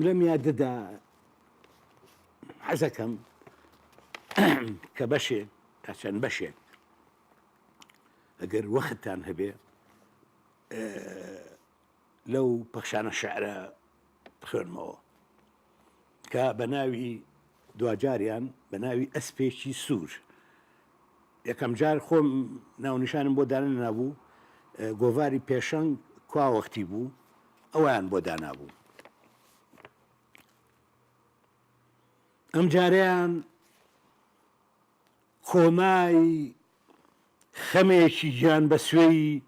لەم یادەدا حەزەکەم کە بەشێک تا چەند بەشێک ئەگەر وەختتان هەبێ لەو پەخشانە شعرە بخوێنمەوە کە بە ناوی دواجاریان بە ناوی ئەسپێکی سوور یەکەم جار خۆم ناونیشانم بۆ دانەنابوو گۆڤاری پێشەنگ کوا وەختی بوو ئەویان بۆ دانابوو ئەم جارەیان کۆمای خەمێکی گیان بەسوێی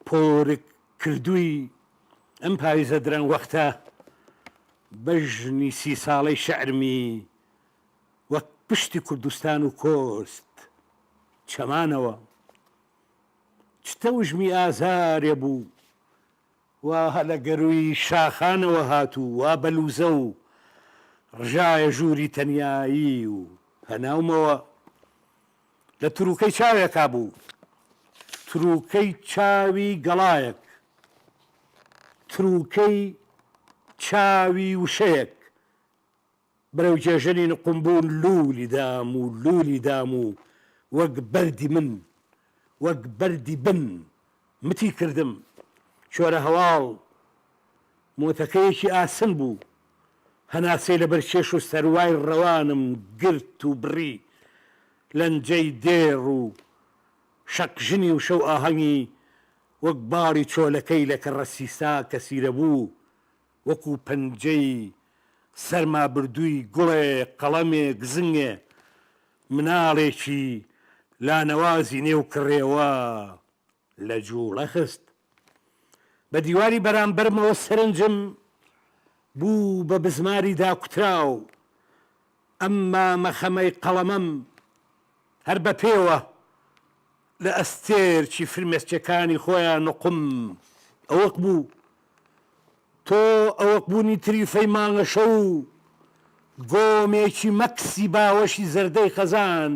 پۆرک کردووی ئەم پایزە درەنگ وەختە بەژنی سی ساڵەی شعرمی وەک پشتی کوردستان و کۆست چەمانەوە. چ تەوژمی ئازارێ بوو وا لە گەرووی شاخانەوە هات و وا بە لووزە و ڕژایە ژووری تەنیایی و هەناومەوە. لە ترووکەی چاوێکا بوو، ترووکەی چاوی گەڵایەک، ترووکەی چاوی وشەیەک، بەرەو گێژەنی نقومبوون لوولی دام و لوولی دام و وەک بەردی من، وەک بەردی بن متی کردم. چۆرە هەواڵ مۆتەکەیەکی ئاسن بوو، هەناسەی لەبەر کێش و سەروای ڕەوانم گرت و بڕی. لەنجەی دێڕ و شەقژنی و شەو ئاهەنگی وەک باڵی چۆلەکەی لە کەڕەسیسا کەسیرە بوو، وەکوو پەنجەی سەرمابردووی گوڵێ قەڵەمێ گزنگێ مناڵێکی لانەوازی نێو کڕێوە لە جووڵە خست. بە دیواری بەرامبەرمەوە سەرنجم بوو بە بزماری داکوتراو. ئەم مامە خەمەی قەڵەمەم هەر بە پێوە لە ئەستێرکی فرمێسکەکانی خۆیان نوقم ئەوەک بوو. تۆ ئەوەک بوونی تریفەی مانگەشەو و گۆمێکی مەکسی باوەشی زەردەی خەزان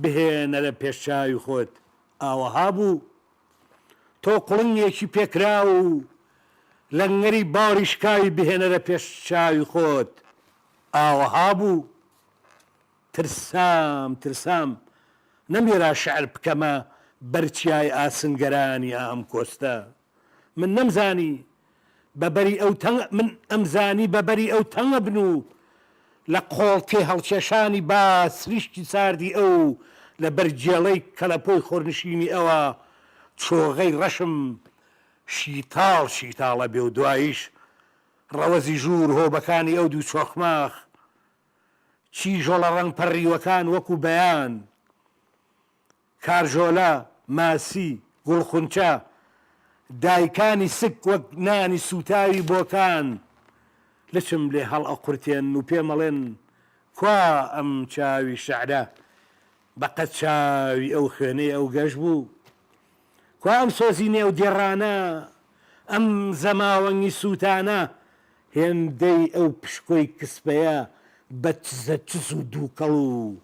بهێنەرە پێش چاوی خۆت، ئاوەها بوو. تۆ قوڵنگێکی پێکراو و لەنگەری باڵی شکاوی بهێنەرە پێش چاوی خۆت، ئاوەها بوو. ترسام، ترسام نەموێرا شیعر بکەمە بەر چیای ئاسنگەرانی ئام کۆستە. من نەمزانی بە بەری ئەو تەنگ من ئەمزانی بە بەری ئەو تەنگەبن و لە قۆڵ تێهەڵکێشانی با سریشتی ساردی ئەو لە بەر گێڵەی کەلەپۆی خۆرنشینی ئەوا چۆغەی ڕەشم شیتاڵ شیتاڵە بێ و دواییش ڕەوەزی ژوور هۆبەکانی ئەو دوو چۆخماخ کیژۆڵە ڕەنگ پەڕیوەکان وەکوو بەیان کارژۆلە، ماسی، گوڵخونچە، دایکانی سک وەک نانی سووتاوی بۆکان لچم لێ هەڵئەقورتێنن و پێمەڵێن کوا ئەم چاوی شەعرە بە قەد چاوی ئەو خوێنەی ئەو گەش بوو؟ کوا ئەم سۆزی نێو دێڕانە، ئەم زەماوەنگی سووتانە هێندەی ئەو پشکۆی کسپەیە بە چزە چز و دووکەڵ و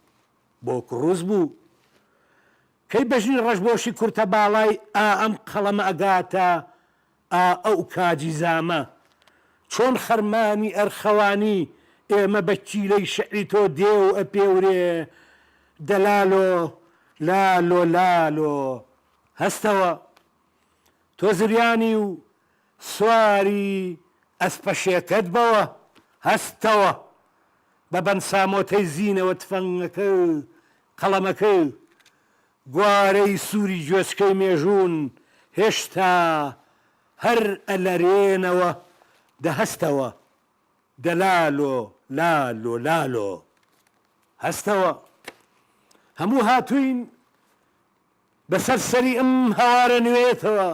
بۆ کڕوز بوو. کەی بەژنی ڕەشبۆشی کورتە باڵای ئا ئەم قەڵەمە ئەگاتە ئا ئەو کاجی زامە. چۆن خەرمانی ئەرخەوانی ئێمە بە کیلەی شعری تۆ دێ و ئەپێورێ دەلالۆ لالۆ لالۆ هەستەوە تۆ زریانی و سواری ئەسپە شێتەت بەوە هەستەوە بە بەنسامۆتەی زینەوە تفەنگەکە و قەڵەمەکە و گوارەی سووری گوێچکەی مێژوون هێشتا هەر ئەلەرێنەوە دە هەستەوە دە لالۆ لالۆ لالۆ هەستەوە هەموو هاتووین بەسەر سەری ئەم هەوارە نوێیەتەوە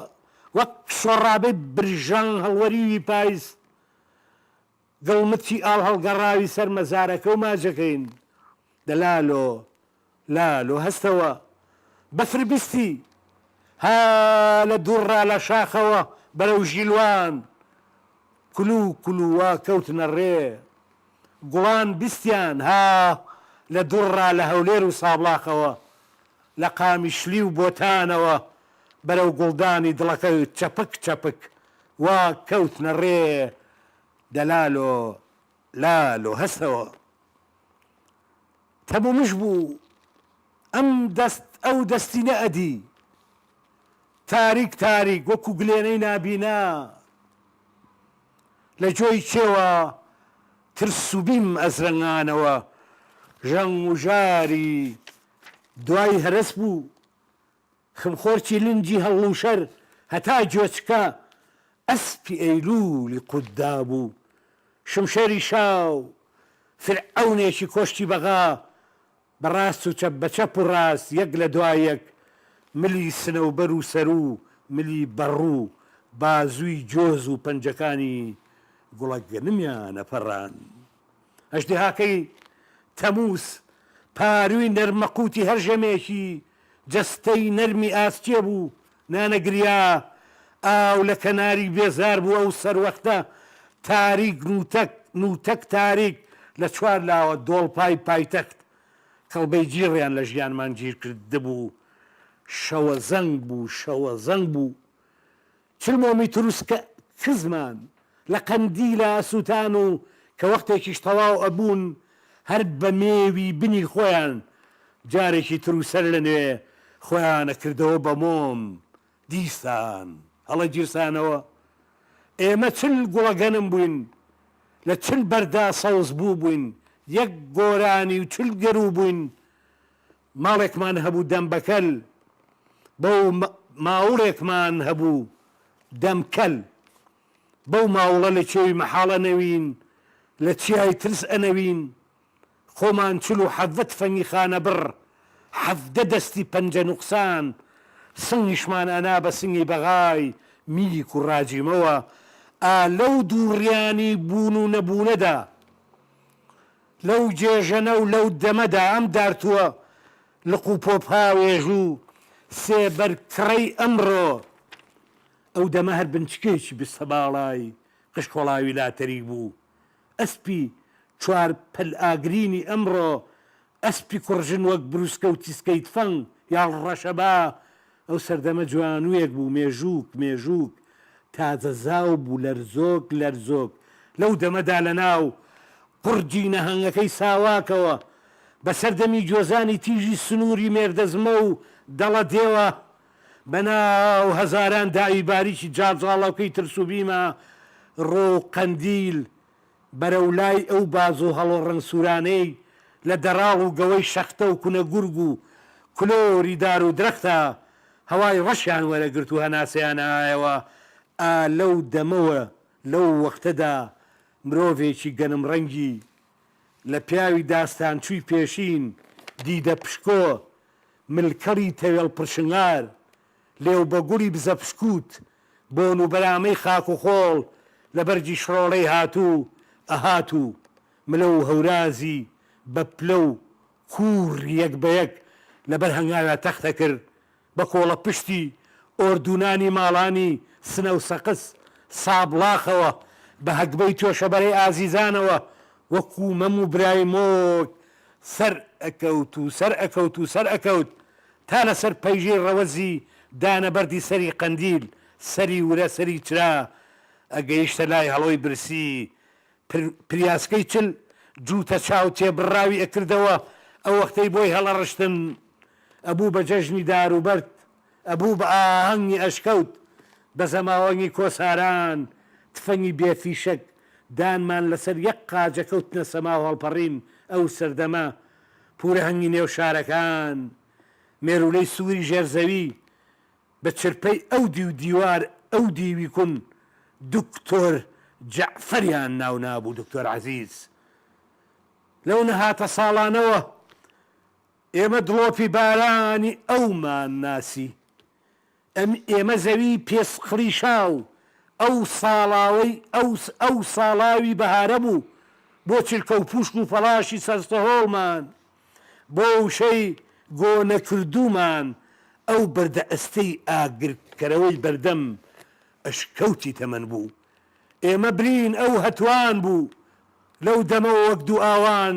وەک شۆڕابەی برژانگ هەڵوەریوی پایز گڵمچی ئاڵ هەڵگەڕاوی سەر مەزارەکە و ماجەکەین. دە لالۆ، لالۆ هەستەوە. بەفر بیستی. ها لە دوورڕا لە شاخەوە بەرەو ژیلوان کولوو کولوو وا کەوتنە ڕێ. گوڵان بیستیان ها لە دوورڕا لە هەولێر و سابڵاخەوە لە قامیشلی و بۆتانەوە بەرەو گوڵدانی دڵەکە چەپک چەپک وا کەوتنە ڕێ. دەلالۆ لالۆ هەستەوە. تەمومژ بوو، ئەم دەست ئەو دەستی نەئەدی. تاریک تاریک وەکوو گلێنەی نابینا. لە گۆی کێوە ترس و بیم ئەزرەنگانەوە. ژەنگ و ژاری دوای هەرەس بوو. خمخۆرکی لنجی هەڵلووشەر هەتا گوێچکە ئەسپی ئەیلوولی قوت دابوو. شمشێری شا و فیرعەونێکی کۆشکی بەغا بە ڕاست و چەپ، بە چەپ و ڕاست یەک لە دوای یەک ملی سنەوبەر و سەروو ملی بەڕوو بازووی جۆز و پەنجەکانی گوڵە گەنمیان ئەپەڕان. ئەژدیهاکەی تەمووز پارووی نەرمەقووتی هەر ژەمێکی جەستەی نەرمی ئاسکێ بوو، نانەگریا، ئاو لە کەناری بێزار بوو ئەو سەروەختە تاریک نووتەک نووتەک تاریک لە چوارلاوە دۆڵپای پایتەخت کەڵبەی جیڕیان لە ژیانمان گیر کردبوو شەوە زەنگ بوو شەوە زەنگ بوو چل مۆمی تروسکە کزمان لە قەندیلە ئەسووتان و کە وەختێکیش تەواو ئەبوون هەر بە مێوی بنی خۆیان جارێکی تر و سەر لە نوێ خۆیان ئەکردەوە بە مۆم دیسان هەڵەگیرسانەوە. ئێمە چل گوڵە گەنم بووین لە چل بەردا سەوز بووبووین یەک گۆرانی و چل گەروو بووین ماڵێکمان هەبوو دەم بە کەل بەو ماوڵێکمان هەبوو دەم کەل بەو ماوڵە لە کێوی مەحاڵ ئەنەوین لە چیای ترس ئەنەوین خۆمان 47 تفەنگی خانەبڕ 17 دەستی پەنجە نوقسان سنگیشمان ئەنا بە سنگی بەغای میک و ڕاجیمەوە ئا لەو دووڕیانی بوون و نەبوونەدا لەو جێژەنە و لەو دەمەدا ئەم دارتووە لق و پۆپهاوێژ و سێبەر کڕەی ئەمڕۆ، ئەو دەمە هەر بنچکێکی بستەباڵای قژکۆڵاوی لاتەریک بوو. ئەسپی چوار پەل ئاگرینی ئەمڕۆ، ئەسپی کوڕژن وەک بروسکە و تیسکەی تفەنگ یا ڕەشەبا، ئەو سەردەمە جوانوویەک بوو، مێژووک مێژووک تازە زاو بوو، لەرزۆک لەرزۆک لەو دەمەدا لە ناو قوڕگی نەهەنگەکەی ساواکەوە بە سەر دەمی گۆزانی تیژی سنووری مێردەزمە و دەڵەدێوە بە ناو هەزاران داوی باریکی جاڵجاڵۆکەی ترس و بیما ڕۆ و قەندیل بەرەو لای ئەو باز و هەڵۆ ڕەنگ سوورانەی لە دەراڵ و گەوەی شەختە و کونە گورگ و کلۆری دار و درەختا هەوای ڕەشیان وەرەگرت و هەناسەیان ئایەوە ئا لەو دەمەوە لەو وەختەدا مرۆڤێکی گەنم ڕەنگی لە پیاوی داستانچووی پێشین دیدە پشکۆ ملکەڵی تەوێڵ پرشنگار لێو بە گوڵی بزە پشکووت بۆن و بەرامەی خاک و خۆڵ لە بەرگی شڕۆڵەی هاتوو ئەهات و ملە و هەورازی بە پلە و کووڕ یەک بە یەک لە بەر هەنگاویا تەخت ئەکرد بە کۆڵە پشتی ئۆردوونانی ماڵانی سنە و سەقز سابڵاخەوە بە هەگبەی تۆشەبەرەی ئازیزانەوە وەکوو مەم و برای مۆک سەر ئەکەوت و سەر ئەکەوت و سەر ئەکەوت تا لە سەر پەیژەی ڕەوەزی دانە بەردی سەری قەندیل سەری ورە سەری چرا ئەگەیشتە لای هەڵۆی برسی پریاسکەی چل جووتە چاو تێبڕاوی ئەکردەوە، ئەو وەختەی بۆی هەڵئەڕشتن ئەبوو بە جەژنی دار و بەرد، ئەبوو بە ئاهەنگی ئەشکەوت، بە زەماوەنگی کۆساران، تفەنگی بێ فیشەک، دانمان لەسەر یەک قاجە کەوتنە سەما و هەڵپەڕین، ئەو سەردەمە پوورە هەنگی نێو شارەکان، مێروولەی سووری ژێر زەوی، بە چرپەی ئەو دیو دیوار ئەو دیوی کون دکتۆر جەعفەریان ناو نابوو دکتۆر عەزیز لەو نەهاتە ساڵانەوە ئێمە دڵۆپی بارانی ئەومان ناسی ئەم ئێمە زەوی پێست قڵیشاو ئەو ساڵاوەی ئەو ئەو ساڵاوی بەهارە بوو بۆ چرکە و پوشک و پەڵاشی سەرسەهۆڵمان بۆ وشەی گۆ نەکردوومان ئەو بەردە ئەستێی ئاگرکەرەوەی بەردەم ئەشکەوتی تەمەن بوو. ئێمە برین ئەو هەتوان بوو. لەو دەمەوە وەک دوو ئاوان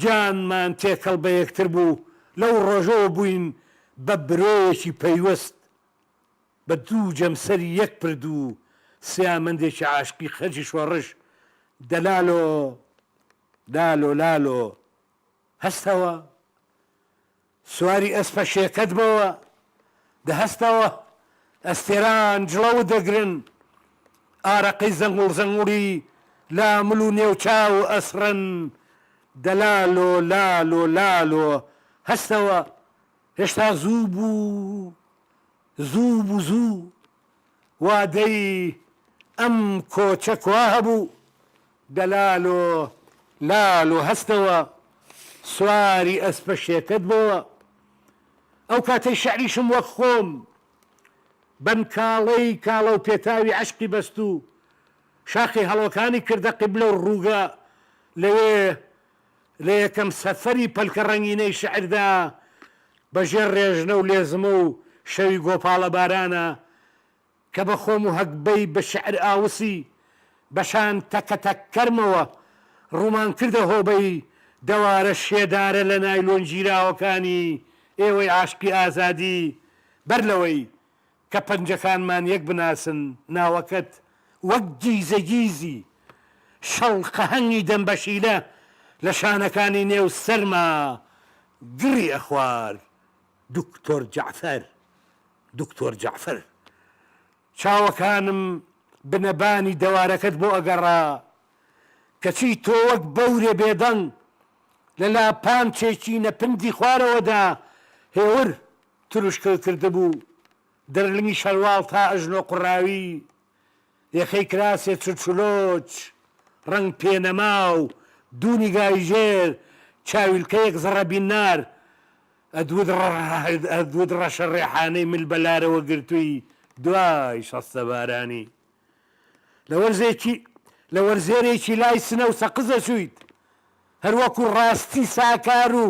گیانمان تێکەڵ بە یەکتر بوو. لەو ڕۆژەوە بووین بە برۆیەکی پەیوەست بە دوو جەمسەری یەک پرد و سیامەندێکی عاشقی خەرجی شۆڕش. دە لالۆ لالۆ لالۆ هەستەوە سواری ئەسپە شێکەت بەوە دە هەستەوە ئەستێران جڵەوت دەگرن ئارەقەی زەنگوڵ زەنگوڵی لا مل و نێوچاو ئەسڕن دە لالۆ لالۆ لالۆ هەستەوە هێشتا زوو بوو زوو بوو زوو وادەی ئەم کۆچە کوا هەبوو؟ دە لالۆ لالۆ هەستەوە سواری ئەسپە شێتەت بۆوە. ئەو کاتەی شعریشم وەک خۆم بەم کاڵەی کاڵەو پێتاوی عەشقی بەست و شاخی هەڵۆکانی کردە قیبلە و ڕووگە لەوێ لە یەکەم سەفەری پەلکە ڕەنگینەی شعردا بە ژێر ڕێژنە و لێزمە و شەوی گۆپاڵەبارانە کە بە خۆم و هەگبەی بە شیعر ئاوسی بە شان تەکەتەککەرمەوە ڕوومان کردە هۆبەی دەوارە شێدارە لە نایلۆن گیراوەکانی ئێوەی عاشقی ئازادی بەر لەوەی کە پەنجەکانمان یەک بناسن ناوەکەت وەک گیزەگیزی شەڵقەهەنگی دەمبەشیلە لە شانەکانی نێو سەرما گڕی ئەخوارد دکتۆر جەعفەر دکتۆر جەعفەر چاوەکانم بنەبانی دەوارەکەت بۆ ئەگەڕا کەچی تۆ وەک بەورێ بێدەنگ لە لاپانچێکی نەپندی خوارەوەدا هێور تروشکە کردبوو دەرلنگی شەرواڵ تا ئەژنۆ قوڕاوی یەخەی کراسێ چرچولۆچ ڕەنگ پێنەماو دوو نیگای ژێر چاویلکەیەک زەڕەبینار ئەدوت ڕەشە ڕێحانەی مل بە لارەوە گرتووی دوای شەستەبارانی لە وەرزێکی لە وەرزێرێکی لای سنە و سەقز ئەچوویت هەر وەکوو ڕاستی ساکار و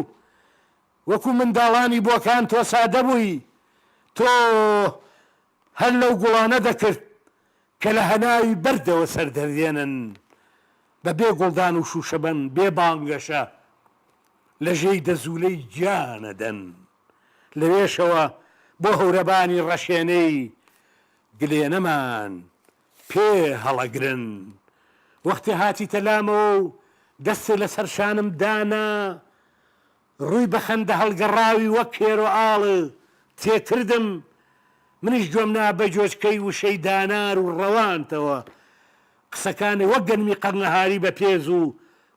وەکوو منداڵانی بۆکان تۆ سادە بووی تۆ هەر لەو گوڵانە دەکرد کە لە هەناوی بەردەوە سەر دەردێنن بە بێ گوڵدان و شووشەبەن بێ بانگەشە لە ژێی دەزوولەی گیان ئەدەن لەوێشەوە بۆ هەورەبانی ڕەشێنەی گلێنەمان پێ هەڵەگرن وەختێ هاتیتە لامەوە و دەستێ لە سەر شانم دانا ڕووی بە خەندە هەڵگەڕاوی وەک هێرۆ ئاڵ تێکردم، منیش گوێم نا بە گوێچکەی وشەی دانار و ڕەوانتەوە، قسەکانێ وەک گەنمی قەرنەهاری بە پێز و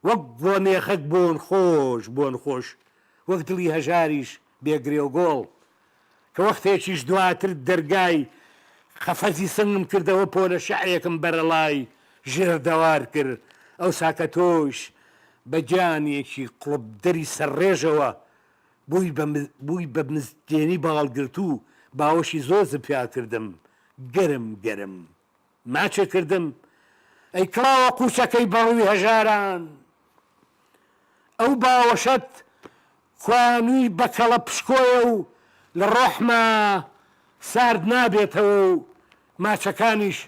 وەک گوڵە مێخەک بۆن خۆش بۆن خۆش، وەک دڵی هەژاریش بێ گرێوگۆڵ، کە وەختێکیش دواتر دەرگای قەفەزی سنگم کردەوە پۆلە شیعرێکم بەرەڵای ژێر دەوار کرد، ئەوسا کە تۆش بە گیانێکی قوڵپدەری سەرڕێژەوە بووی بە بووی بە مزگێنی باڵگرتوو باوەشی زۆزت پیا کردم گەرم گەرم ماچێ کردم ئەی کڵاوە قوچەکەی بەڕووی هەژاران ئەو باوەشەت کوانووی بە کەڵە پشکۆیە و لە ڕۆحما سارد نابێتەوە و ماچەکانیش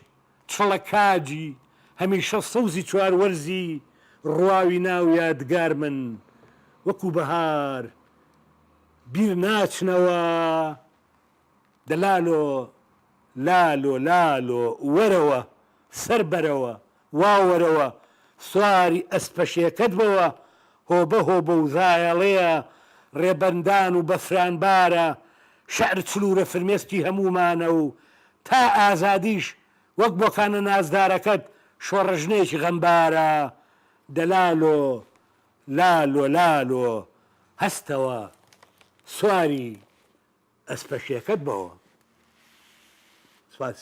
چڵە کاجی هەمیشە سەوزی چوار وەرزی ڕواوی ناو یادگارمن وەکو بەهار بیر ناچنەوە دە لالۆ لالۆ لالۆ وەرەوە سەر بەرەوە وا وەرەوە سواری ئەسپە شێکەت بەوە هۆبە هۆبە و زایەڵەیە ڕێبەندان و بەفرانبارە شعر چلوورە فرمێسکی هەموومانە و تا ئازادیش وەک بۆکانە نازدارەکەت شۆڕەژنێکی غەمبارە دە لالۆ لالۆ لالۆ هەستەوە سواری ئەسپە شێکەت بەوە. سپاس.